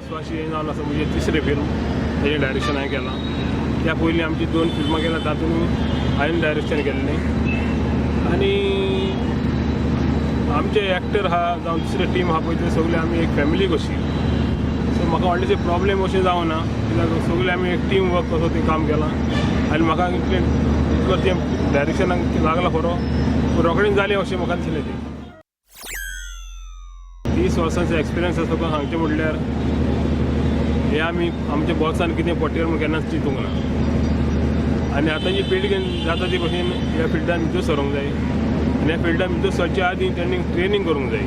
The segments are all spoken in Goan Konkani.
विस्वाशी हें जावन आसा म्हजें तिसरें फिल्म. तेजें डायरेक्शन हांवें केलां. त्या पयलीं आमची दोन फिल्मां केल्या, तातूंत हांवें डायरेक्शन केल्लें. आनी आमचे एक्टर आहा जावं दुसरे टीम आहा पळय, ते सगळे आमी एक फॅमिली कशी. सो म्हाका व्हडलेशे प्रॉब्लेम अशें जावना, कित्याक सगळे आमी एक टीम वर्क कसो तें काम केलां. आनी म्हाका इतलें इतलो तें डायरेक्शनाक लागला खरो, पूण रोखडेंच जालें अशें म्हाका दिसलें तें. 30 वर्सांचो एक्सपिरियन्स आसा तुका सांगचें म्हणल्यार, हें आमी आमच्या बोल्सान कितें पडटलें म्हूण केन्नाच चिंतूंक ना. आनी आतांची पिळगी जाता ती भशेन ह्या फिल्डान भितर सरूंक जाय. आनी ह्या फिल्डान भितर सरच्या आदीं तांणी ट्रेनींग करूंक जाय,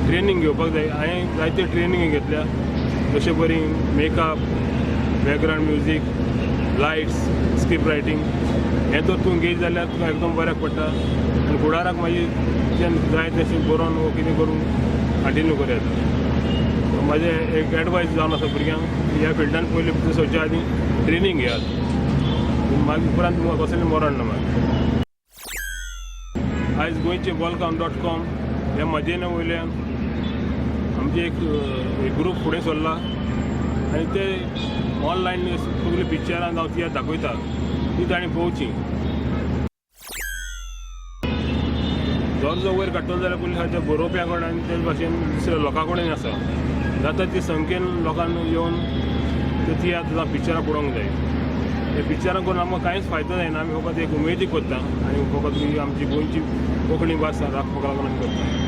ट्रेनींग घेवपाक जाय. हांवें जायते ट्रेनींग घेतल्या, जशे परी makeup, background music, lights, script writing. हें जर तूं घेयत जाल्यार तुका एकदम बऱ्याक पडटा आनी फुडाराक मागीर तुज्यान जाय तशें बरोवन वो कितें करून कंटिन्यू करूं येता. म्हाजें एक एडवायस जावन आसा भुरग्यांक, ह्या फिल्डान पयलीं भितर सरच्या आदीं ट्रेनींग घेयात. मागीर उपरांत तुमकां कसलें मरण ना. मागीर आयज गोंयचे बॉलकाम.कॉम ह्या माध्यमा वयल्यान आमचे एक एक ग्रूप फुडें सरला आनी ते ऑनलायन सगळीं पिक्चरां जावं तियात्र दाखयता, ती ताणें पळोवची. दर्जो वयर काडटलो जाल्यार पयलीं सारकें बरोवप्या कडेन आनी तेच भाशेन दुसऱ्या लोकां कडेन आसा जाता ती संख्येन लोकांक येवन ते तियात्र जावं पिक्चरां पळोवंक जाय. हे पिक्चरां करून आमकां कांयच फायदो जायना. आमी फकत एक उमेदीक करता आनी फकत ही आमची गोंयची कोंकणी भास राखपाक लागून आमी करता.